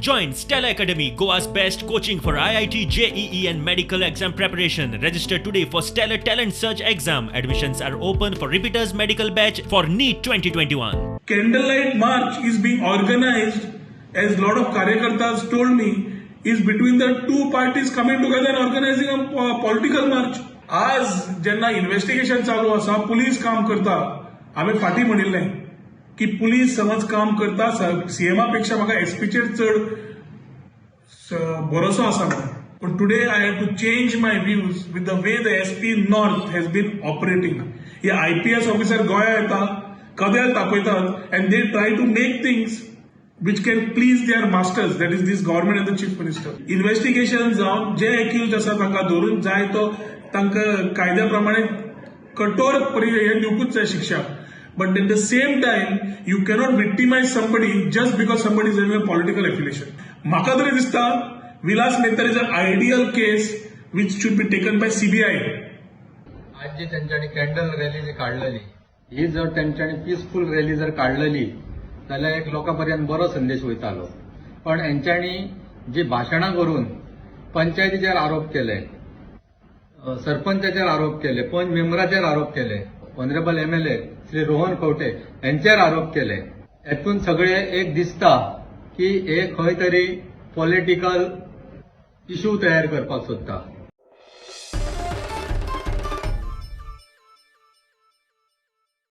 Join Stellar Academy, Goa's best coaching for IIT, JEE, and medical exam preparation. Register today for Stellar Talent Search exam. Admissions are open for repeaters medical batch for NEET 2021. Candle light march is being organized, as lot of karyakartas told me, is between the two parties coming together and organizing a political march. आज जेन्ना investigation चालू आसा, police काम करता, हांवें फाटीं म्हणिल्लें की पुलीस समज काम करता, सीएमा पेक्षा म्हाका एसपीचेर चड भरोसो आसा म्हणून. पण today I have to change my views with the way the SP North has been operating. हे आयपीएस ऑफिसर गोंया येता, कदेल तापयतात and they try to make things which can please their masters, that is this government and the chief minister. Investigation जावन जे accused आसा तांकां धरून जाय तो तांकां कायद्या प्रमाणे कठोर हे दिवपूच जाय शिक्षा. But at the same time you cannot victimise somebody just because somebody is having a political affiliation. म्हाका तरी दिसता Vilas Mehtar is an ideal case which should be taken by CBI. आज जी तेंच्यांनी कॅन्डल रॅली जी काडलेली, ही जर तेंच्यांनी पिसफूल रॅली जर काडलेली जाल्यार एक लोकां पर्यंत बरो संदेश वयतालो. पण हेंच्यांनी जी भाशणां करून पंचायतीचेर आरोप केले, सरपंचाचेर आरोप केले, पंच मेंबराचेर आरोप केले, ऑनरेबल एमएलए श्री रोहन खंवटे हेंचेर आरोप केले, हेतून सगळे एक दिसता की हे खंय तरी पॉलिटिकल इशू तयार करपाक सोदता.